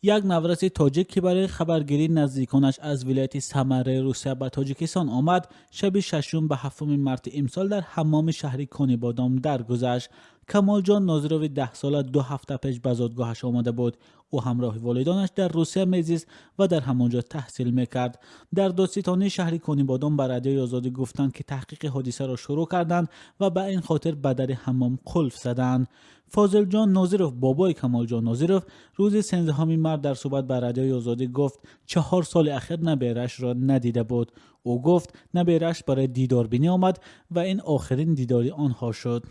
Як навраси тоҷик, ки барои хабаргирии наздиконаш аз вилояти Самараи Русия ба Тоҷикистон омад, шаби шашум ба ҳафтуми марти имсол дар ҳаммоми шаҳри Конибодом даргузашт. Камолҷон Нозирови 10-сола 2 ҳафта пеш ба зодгоҳаш омада буд. Ӯ ҳамроҳи волидонаш дар Русия мезист ва дар ҳамон ҷо таҳсил мекард. Дар додситонии шаҳри Конибодом ба Радиои Озодӣ гуфтанд, ки таҳқиқи ҳодисаро шурӯъ карданд ва ба ин хотир ба дари ҳаммом қулф заданд. Фозилҷон Нозиров, бобои Камолҷон Нозиров, рӯзи 13 март дар суҳбат ба Радиои Озодӣ гуфт, 4 соли ахир набераашро надида буд. Ӯ гуфт, наберааш барои дидорбинӣ омад ва ин охирин дидори онҳо шуд.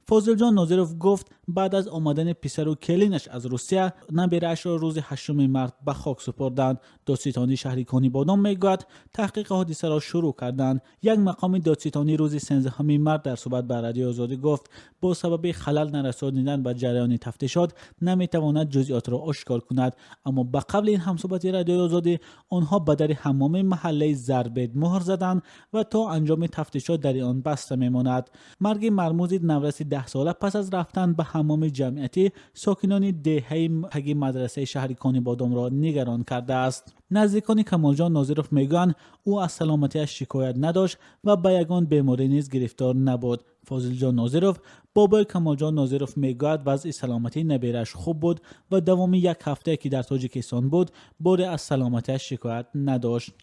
Фозилҷон Нозиров гуфт, баъд аз омадани писару келинаш аз Русия набераашро рӯзи 8 март ба хок супурданд. Додситонии шаҳри Конибодом мегӯяд, таҳқиқи ҳодисаро шурӯъ карданд. Як мақоми додситонӣ рӯзи 13 март дар суҳбат ба Радиои Озодӣ гуфт, бо сабаби халал нарасонидан ба ҷараёни тафтишот наметавонад ҷузъиётро ошкор кунад. Аммо ба қавли ин ҳамсуҳбати Радиои Озодӣ, онҳо ба дари ҳаммоми маҳаллаи Зарбед муҳр заданд ва то анҷоми тафтишот дари он баста мемонад. Марги мармузи навраси 10-сола пас аз рафтан ба ҳаммоми ҷамъиятӣ сокинони деҳаи таги мадрасаи шаҳри Конибодомро нигарон кардааст. Наздикони Камолҷон Нозиров мегӯянд, ӯ аз саломатиаш шикоят надошт ва ба ягон беморӣ низ гирифтор набуд. Фозилҷон Нозиров, бобои Камолҷон Нозиров, мегӯяд, вазъи саломатии наберааш хуб буд ва давоми як ҳафтае, ки дар Тоҷикистон буд, боре аз саломатиаш шикоят надошт.